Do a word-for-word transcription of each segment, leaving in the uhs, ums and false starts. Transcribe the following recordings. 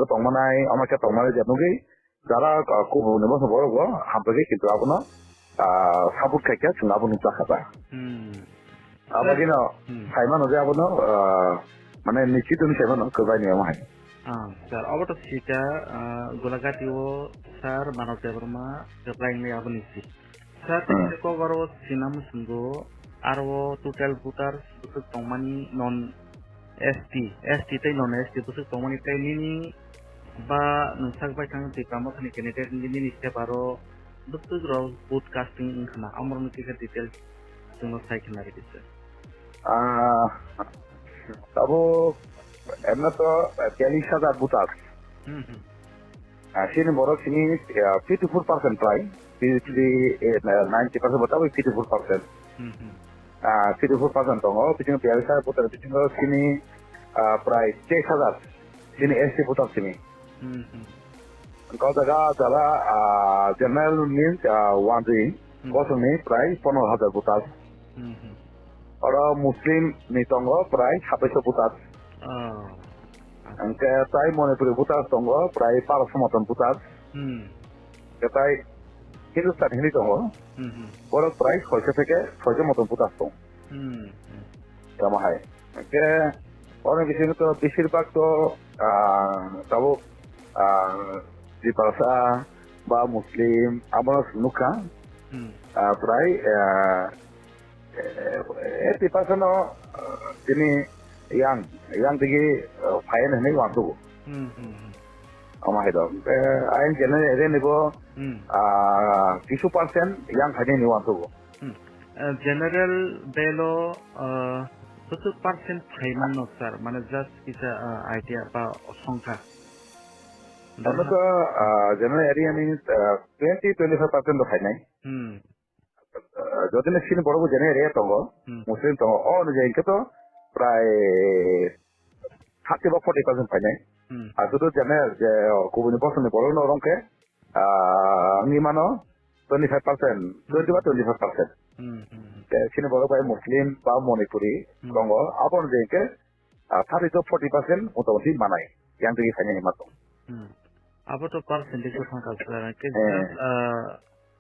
tongmanai, omo khe tongmanai je nugwi, jara, ah, kubuni bosong borok bo hamjakgwi kintu abono, ah, support khaikha chwng abo nukjakha ta. Hmm. Abagino Hmm. saimano je abono, ah, mane nichito ni saimano kwbai ni omo hai. Ah, sir, obo to sika, ah, Golaghati o sir Manav Debbarma reply ni aboni si. Sir, Hmm. tei kok aro sinam sungo aro total voters bwswk tongmani non S T, S T tei non S T bwswk tongmani tei nini ba nwng sak bai thang Tipra Mothani candidate ni nini favour o bwswk rok vote casting wngkha na, amorokni kisa details chwngno sai khna rwdi sir. Ah, tabuk emne to biyallis hajar voters. Hmm, hmm. Ah, chini borok chini, ah, fifty four percent prai, fifty, eh, ninety percent bo tabuk fifty four percent. Hmm, hmm. Ah, fifty four percent tongo, bisingo biyallis hajar voter, bisingo chini, ah, prai teis hajar chini S T voter chini. Hmm, hmm. Kok jaga jala, ah, general means, ah, one three, Hmm. kosongni prai pono hajar voter. Hmm, hmm. Oro Muslim ni tongo prai satais voter. Oh. Hingke tai Manipuri voters tongo prai paro somoton voters. Hmm. Hingke tai Hindustan hini tongo. Hmm, hmm. Borok prai soiso theke soiso moton voters tong. Hmm, hmm. Tamo hai. Hingke oro bisingo to besir bak to, ah, tabuk, ah, Tiprasa ba Muslim abono nukha. Hmm. Ah, prai, ah, Eh, eighty percent no, eh, tini yang, yang tigi, eh, phaiyani hinwi uansukgo. Hmm, hmm, hmm. Omo hai do. Eh, ain general area ni bo, Hmm. ah, kisu percent yang phaiyani hinwi uansukgo. Hmm. Eh, general belo, eh, bwswk percent phaimanno, sir? Mane just kisa, eh, idea ba songkha. Ano to, ah, general area ni, eh, twenty, twenty-five percent do phainai. Hmm. Ah, jodi no sini borok bo jene area tongo, Hmm. Muslim tongo, o ni jeng khe to prai thirty ba forty percent phainai. Hmm. Aswk to jene je, o, kubuni bosongni borok no rong khe, ah, wngwi mano twenty five percent, Hmm. twenty ba twenty five percent. Hmm, hmm, hmm. Te sini borok bai Muslim ba Manipuri Hmm. tongo, abo ni jeng khe, ah, thirty to forty percent motamoti manai, yang tigi phainai ma tong. Hmm. Abo to percentage o thangkha, sir. Hingke Eh. just, ah,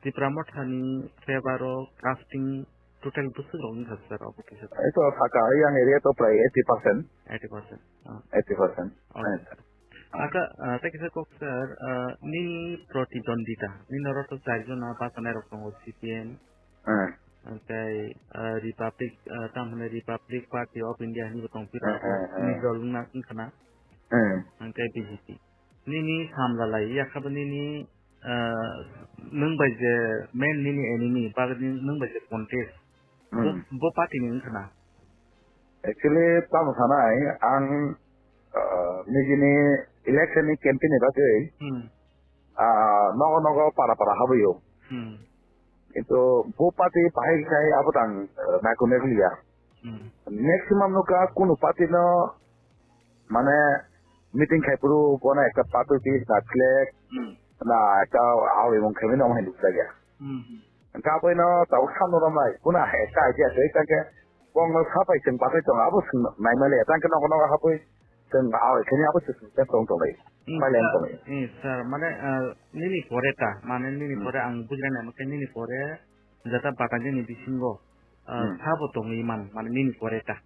Tipra Mothani favour o casting total bwswk rok wngkha, sir, abo kisa. Ei to saka, ei yang area to prai eighty percent. Eighty percent. Ah. Eighty percent. Okay. Eh. Aka, ah, tei kisa kok, sir, ah, nini protidwandita, nini oro to char jona bachanai rok tongo, C P M, Eh. Hingke, ah, Republic, ah, tamo hwnwi Republic Party of India hinwi bo tong phira, Eh, eh, eh. Nini dol wngna wngkha na? Eh. Hingke B J P. Nini samla lai, yakha bo nini, ah, nwng bai je main nini enemy, ba nini, nwng bai je contest. Bo, Hmm. bo party ni wngkha na? Actually, tamo sanai, ang, ah, nijini election ni campaign ni bagwi, Hmm. ah, nogo nogo para para habwi o. Hmm. Kintu bo party bahai khai abo tang, eh, naikhu naikhu ya. Hmm. Maximum no ka kunu party no mane meeting khai puru bona ekta party office na flag Hmm. na ekta awi mung khai no hai nukjak ya. Hmm. Ka boi no tau khan no mai kuna hai ka idea sai ta ke bong no sapai sing patai tong abo sing nai male ta ke no no ha boi Chwng awi khani abo se tong tong lai. Hmm, Pai lai sir, tong lai. Hmm, sir, mane, ah, nini pore ta, mane nini Hmm. pore ang bujina nai, khe nini pore jata bata nini bisingo, ah, Hmm. sabo tongwi man, mane nini pore ta.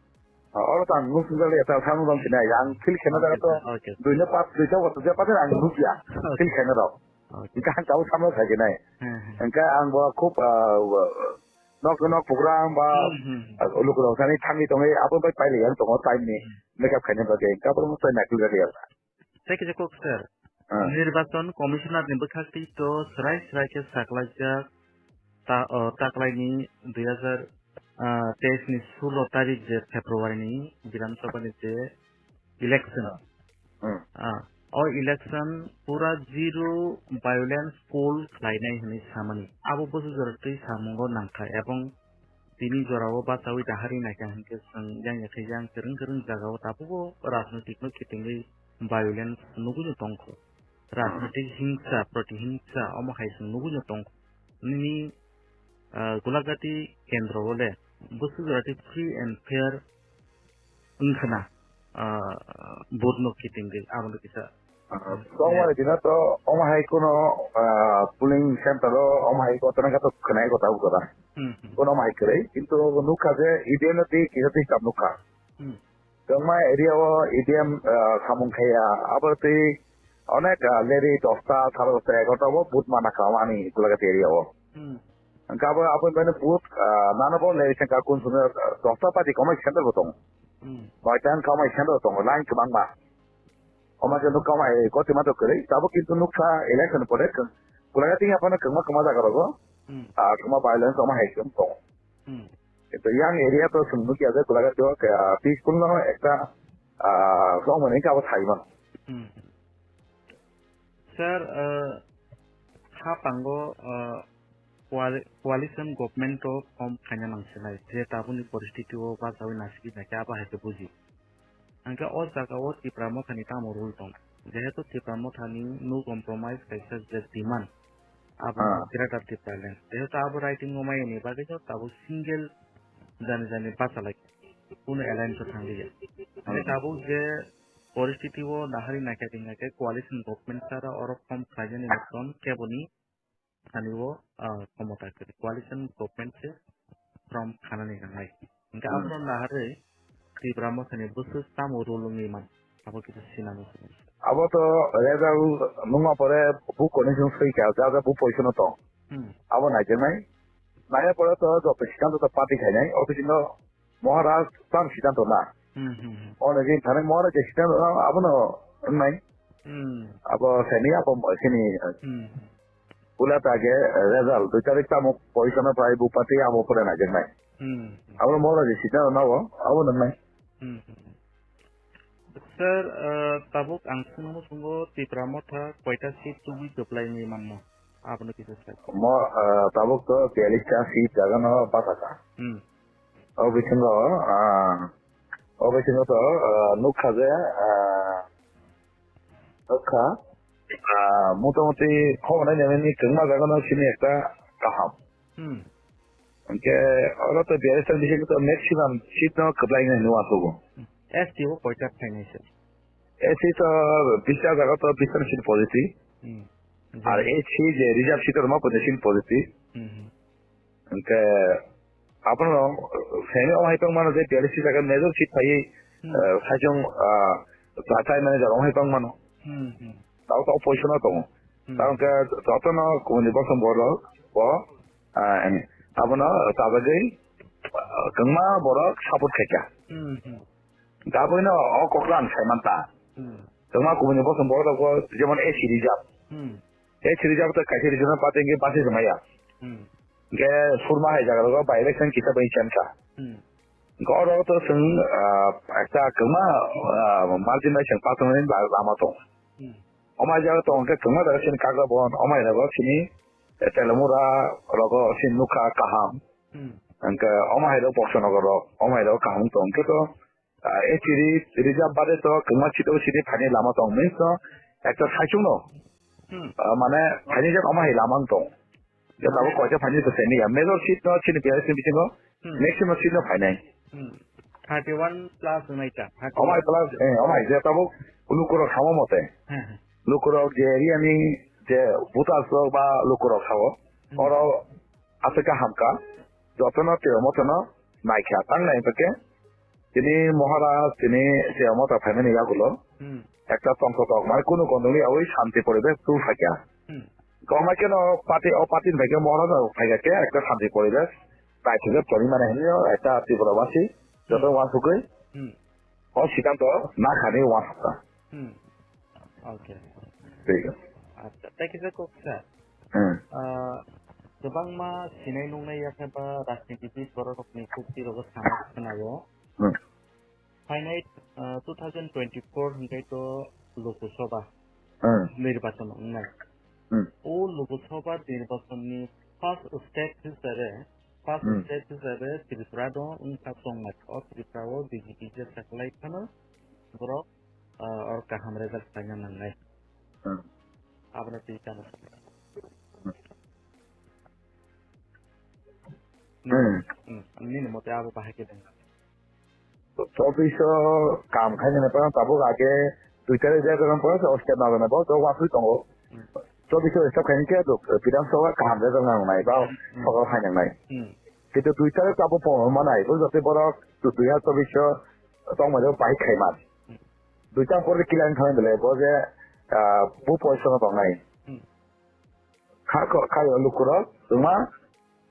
Ah, oro ta ang nung sung jali ta samung bang sina, yang feel khena Okay, jaga to sir, okay, sir. Dui no pas, dui ta wat ja pas ang nung ya. Okay. Feel khena rok. Okay. Engka ang tau samung khai nai. Hmm, hmm. Engka ang bo khub, ah, nok nok program ba, Hmm, hmm, hmm. ah, luk lok sani thangwi tongwi abo bai pai lai yang tongo time ni. Hmm. Makeup khaina bagwi, kabangma tei naikol rwdi ang. Tei kisa kok sir, Ah. Nirbachon Commissioner ni bwkhak twi to swrai swrai khe saklaijak ta-, o, taklaini dui hazar teis ni sulo tarik je February ni Bidhan Sabha ni je election. Hmm. Ah, o election pura zero violence poll khlainai hinwi samani. Abo busu jora twi samungo nangkha ebong Tini jorao bachaui dahari naikha hinkhe chwng yang yakhe yang kwrwng kwrwng jagao tabukbo rajnoitikno kitingwi violence nugwino tongkho. Rajnoitik hingsa, protihingsa omo hai chwng nugwino tongkho. Nini, ah, Gulaghati kendro o le bwswk jorati free and fair wngkhana, ah, vote no kitingwi abono kisa Ah, hmm, tongmani dino to omo hai kuno, ah, polling center o omo hai kotorma khe to khwnai kota bukora. Hmm, hmm. Kuno omo hai kwrwi, kintu nukha je E V M no twi kisa twi kam nukha. Hmm. Kwbangma area o E V M, ah, samung khaiya, abo twi onek, ah, leri dosta, sare dosta, egarota bo vote mana kha ani Golaghat area o. Hmm. Hwnkhe abo, abo bini vote, ah, nana bo leri sengkha kun sumui, ah, dosta party kwmai center bo tongo. Hmm. Noita wngkha omo hai center tongo, line kwbangma. Omo khe nukha omo hai kotima to kwrwi, tabuk kintu nukha election pore kwng-, Golaghat tini aphano kwbangma kwbangma jaga rogo, hmm, ah, kwbangma violence omo hai kwng tongo. Hmm. Kintu yang area to chwng nukya je Golaghat o khe, ah, peaceful no ekta, ah, tongmani khe abo sai mano. Hmm. Sir, ah, ha pango, ah, coali-, coalition government o form khaina nangsinai, je tabukni poristiti o bachaui naisingwi naikhe abo hai khe buji. Hwnkhe o jaga o Tipra Mothani tamo role tong? Jehetu Tipra Mothani no compromise kaisa je demand, abo, ah, Greater Tipraland. Jehetu abo writing o mayani bagwi no tabuk single jani jani bachalai kunu alliance o thanglia. Hwnkhe, hmm, tabuk je poristiti o nahari naikha tingkha khe coalition government sara oro form khlainani motton keboni thani o, ah, khomota kwrwi. Coalition government se from khanani nangnai. Hwnkhe, hmm, abono naharwi Tipra Mothani bwswk tamo role wngwi man, abo kisa sinani simi. Abo to result nungma pore bu condition swi kha, ja ja bu position o tong. Hmm. Abo naijaknai. Naiya pore to joto siddhanto to party khainai, office no Maharaj tam siddhanto na. Hmm, hmm, hmm. Ono je thani Maharaj je siddhanto na, abono wngnai. Hmm. Abo seni abo seni, hmm, pula ta je result dui tarik tamo position o phai bupati abo pore naijaknai. Hmm. Abono Maharaj je siddhanto na bo, abono wngnai. Hmm, hmm, hmm. Sir, uh, tabuk ang swngna muchungo Tipra Motha koita seat tubui kwplai wngwi manmo? Abono kisa sai. Mo, ah, tabuk to biyalista seat jagano bachaka. Hmm. O bisingo, ah, o bisingo to, ah, nukha je, ah, nukha, ah, motamuti khobonai nini kwbangma jagano sini ekta kaham. Hmm. Hwnkhe oro to biyalista bisingo to maximum seat no kwplai nai hinwi uansukgo. Hmm. S T o koita phainai sir? S T to bisa jaga to bisa seat positive. Hmm. Ar S C je reserve seat rwma positive. Hmm. Hwnkhe abono semi o hai tongmano je biyalista jaga major seat phaiwi, hmm, eh, saichung, ah, chaimani jaga o hai tongmano. Hmm, hmm. Tao tao position o tongo. Hmm. Tao hwnkhe jotono kubuni bosong borok bo, ah, abono chajagwi, ah, kwbangma borok support khaikha. Hmm, hmm. Daboino o kokno ang sai manta. Hmm. Kwbangma kubuni bosong borok rok bo jemon S C reserve. Hmm. S C reserve to kaisa regional party hwnkhe basi rwmaya. Hmm. Hwnkhe surma hai jaga rogo by election kisa bai chankha. Hmm. Hwnkhe oro to chwng, ah, ekta kwbangma, ah, margin bai chwng pass wngnani la-, lama tongo. Hmm. Omo hai jaga tongo hwnkhe kwbangma jaga chini Kagra Bon, omo hai rogo chini, eh, Telamura rogo chini nukha kaham. Hmm. Hwnkhe omo hai rok Boksonogor rok, omo hai rok kaham tong khe to, ah, S C re-, reserve bade to kwbangma seat o sini phaini lama tong, means to ekta saichung no, hmm, ah, mane phaini jak omo hai lama wng tong. Je tabuk koita phaini to sini ya, major seat no chini P R S ni bisingo, hmm, maximum seat no phainai. Hmm. Thirty one plus wngnai ta, thirty one. Omo hai plus, eh, omo hai je tabuk lukurok samo mote. Hmm, hmm. Lukurok je area ni je voters rok ba lukurok sao, hmm, oro aswk khe hamkha, jotono tei omotono naikha, tang nai hwnkhe tini Maharaj, tini tei omoto phaimani yagulo, hmm, ekta tongthotok, mane kunu gondogol yaui shanti poribesh tu phaikha. Hmm. Kwbangma kheno party, o party ni phaikhe Maharaj no phaikha khe ekta shanti poribesh, naithotok tongwi mane hinwi ekta Tripura basi joto, hmm, uansukgwi, hmm, o siddhanto nakhani uansukha. Hmm. Okay. Thik ache. Acha, tei kisa kok sir. Hmm. Ah, kwbangma sinai nuknai yakhe ba rajnitibid borok rokni kukti rogo sama khwnao. Hmm. Phainai, ah, two thousand twenty-four hwnkhe to Lok Sabha, hmm, nirbachon wngnai. Hmm. O Lok Sabha nirbachonni first step hisabe, first, hmm, step hisabe Tripura no wngkha chongnai. O Tripura o B J P je saklai phano borok, ah, or kaham result khlaina nangnai. Hmm. Abono twi chana. Hmm. Hmm. Hmm. Nini mote abo bahai khe dong. Office o kam khainani pano tabuk age Twitter-o je karon pora se o step na na bo to wa sui tongo. Hmm. Chobbish o step khaini khe to Bidhan Sabha kaham result nang nai ba Hmm. sokol hai nang nai. Hmm. Kintu Twitter-o tabuk pon manai bo jote borok tu dui hazar chobbish o tong mai bai khai man. Hmm. Dui tang pore kilang thang dele bo je, ah, bu poisa no tong nai. Hmm. Kha kho, kha yo lukurok, wngma,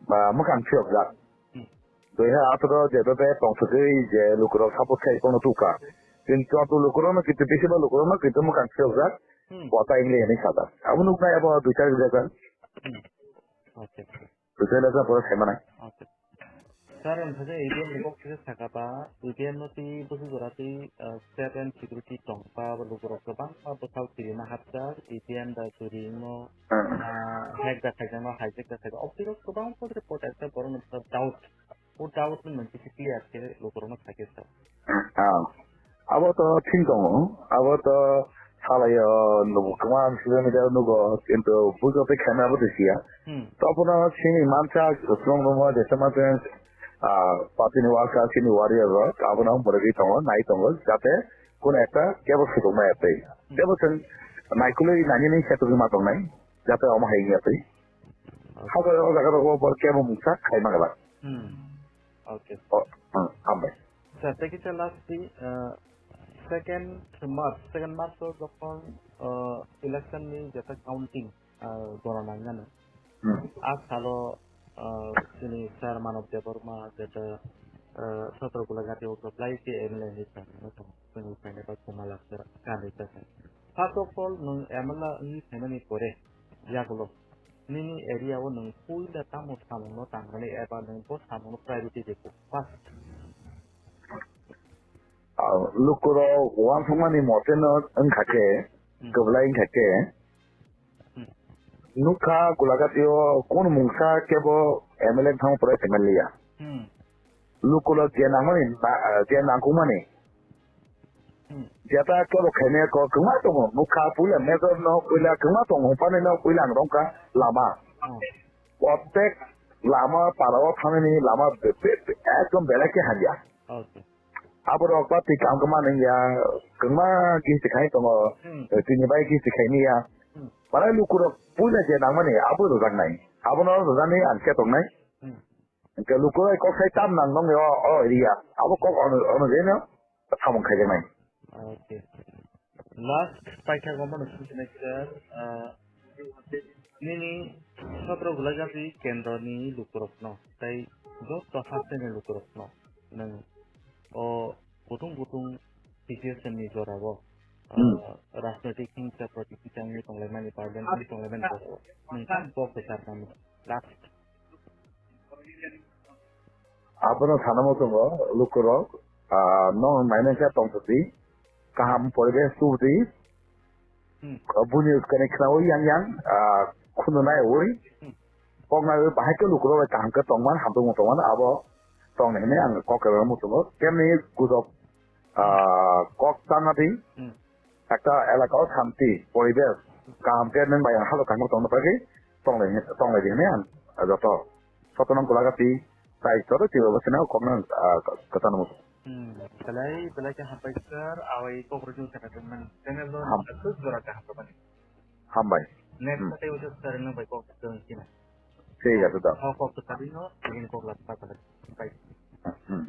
ba, mwkhang phiyokjak. Hmm. Dui hazar atharo je bebe tongthogwi je lukurok support khai kono tuka. Kintu ato lukurokno kintu bisi ba lukurokno kintu mwkhang phiyokjak. Hmm. Bota English hinwi sajak. Abo nuknai abo dui tarik rijak. Hmm. Okay. Dui tarik rijak pore sai manai. Okay. Sir, ang khe A T M ni kok kisa sakha ba, A T M no twi busu jora twi, ah, state and security tong ba, abo lukurok kwbangma bwsao kirima hapjak, A T M da churi wngno, Hmm. ah, hack da khaijakno, hijack da khaijakno. Obwswk kwbang potre protest borokno doubt. O doubt ni monkhe se clear khe lukurokno sakhe sir. Ah. Abo to thik tongo, abo to salaio nugo kwma social media nugo, kintu bujo tei khaina abo to siya. Hmm. To abono sini mansa, strong room o jesa mansa, ah, party ni worker, sini warrior rok, abono borogwi tongo, nai tongo, jate kono ekta kebo sutung maya tei. Hmm. Kebo chwng naikolwi nani ni setung ma tongnai, jate omo hai ya tei. Okay. Habo o jaga rok bo kebo mungsa khai ma gala. Hmm. Okay. O, hmm, hambai. Sir, tei kisa last di, uh, second March, second March o jokhon, uh, election ni jeta counting, uh, gona nangnano. Hmm. A salo, uh, chini Sir Manav Debbarma jeta, uh, Sotro Gulagati o apply khe M L A hinwi tongmani tong, chini Sir Debbarma Kumar Laksa kanwi tongkha. First of all, nwng M L A wngwi phaimani pore, yagulo nini area o nwng puila tamo samungno tangmani eba nwng bo samungno priority rikha? First. Ah, lukurok uansukmani mote no wngkha khe, Hmm. kwbwlai wngkha khe, Hmm. nukha Gulagati o kunu mungsa kebo M L A thangma pore M L A ya. Hmm. Lukurok je nangmani na-, ah, je nangkukmani. Hmm. Jeta kebo khainai kok kwma tongo, nukha puila major no puila kwma tongo, hwnphani no puila ang rongkha lama. Oh. Prottek lama para o thangnani lama be-, be-, be-, ekdom belai khe hamya. Okay. Aborok ba twi kaham khe manwi ya, kwma kisti khai tongo, Hmm. tini bai kisti khaini ya. Hmm. Manai lukurok puila je nangmani abo rwjaknai. Abono rwjaknai ang khe tongnai. Hmm. Hwnkhe lukurok kok sai tam nang nongni o, o area. Abo kok ono, ono je no samung khaijaknai. Okay. Last paithago mano sini sini khe, ah, nini Sotro Gulagati kendroni lukurokno tei joto hasteni lukurokno nwng o kutung kutung T P S ni jorao, Hmm. ah, rajnoitik hingsa protihingsani tonglaimani, violence ni tonglaimani borok nwng tamo kok kwchar nani last. Abono sana muchungo lukurok, ah, no nainai khe tongthokdi, kaham poribesh tubudi, Hmm. buini uskani khnaui yang yang, ah, khununai ui, Hmm. koknai ui bahai khe lukurok bai kaham khe tongman, hamtwkmung tongman, abo tongnai hinwi ang kok kwbangma muchungo. Kemni gujok, ah, kok chanadi, Hmm. Ekta elaka o shanti, poribesh, kaham khe nwng bai ang halo kaham tongna bagwi tonglai, tonglai di hinwi ang joto sotonang gulagati tai joto chiba bwswino kokno, ah, kwchangma. Hmm, belai, belai khe hambai sir, awai kok rwchung sana tongmani. Channel no Ham- aswk jora kaham tongmani. Hambai. Next Hmm. tei uaisa sir nwng bai kok tong sina. Thik ache da. O kok kwchari no, tini kok lak pa ta. Bye. Hmm.